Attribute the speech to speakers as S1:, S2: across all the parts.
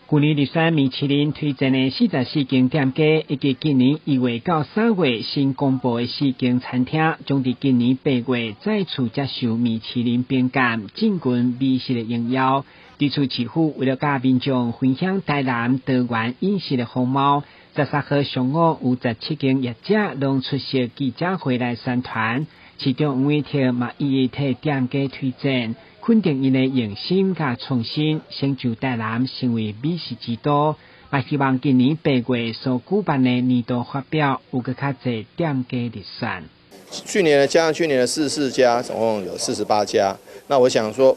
S1: 舊年入選米其林推薦的44間店家，以及今年1月到3月新公布的四間餐廳，將佇今年8月再次接受米其林評鑑，進軍美食的榮耀。這次市府為了佮民眾分享台南多元飲食的風貌，13號上午有17間業者攏出席記者會來宣傳。市長黃偉哲嘛一一替店家推薦，肯定𪜶的用心佮創新，成就台南成為美食之都。嘛希望今年八月所舉辦的年度發表，有閣較濟店家入選。
S2: 去年呢，加上去年的44家，總共有48家。那我想說，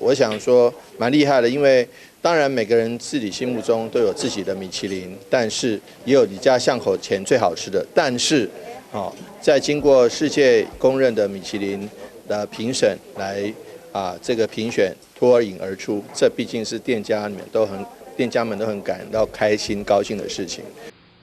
S2: 蠻厲害的，因為當然每個人自己心目中都有自己的米其林，但是也有你家巷口前最好吃的。但是，哦，在經過世界公認的米其林的評審來這個評選脫穎而出，這畢竟是店家們都很感到開心高興的事情。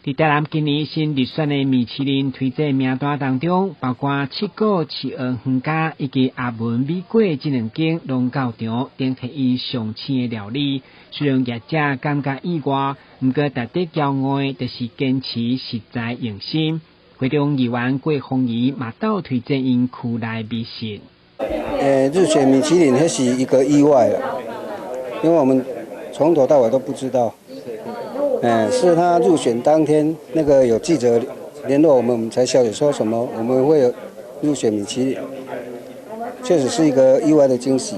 S1: 佇台南今年新入選的米其林推薦名單當中，包括七股刺蚵園家以及阿文美粿這兩間，攏到場呈現𪜶上星的料理。雖然業者感覺意外，毋過值得驕傲的，就是堅持食材用心。會長議員郭鳳儀嘛鬥推薦𪜶區內美食。
S3: 入選米其林，彼是一個意外啦，因為我們從頭到尾都不知道。是他入選當天，那個有記者聯絡我們，我們才曉得說什麼我們會有入選米其林，確實是一個意外的驚喜。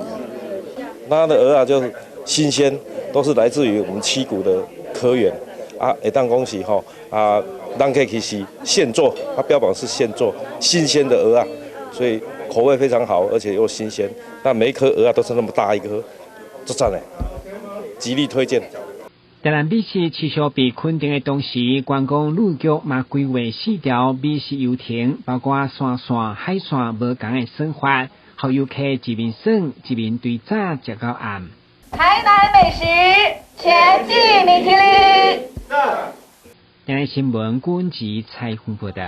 S4: 他的蚵仔就是新鮮，都是來自於我們七股的客源啊，會當講是吼啊，人客去是現做，他標榜是現做新鮮的蚵仔，所以口味非常好，而且又新鮮。那每一顆蚵仔都是那麼大一顆，足讚的，極力推薦。
S1: 台南美食持續被肯定的同時，觀光旅局嘛規劃四條美食遊程，包括山線、海線無仝的耍法，予遊客一面耍一面對早食到暗。
S5: 台南美食前進米其林。
S1: 電視新聞，君子采訪報道。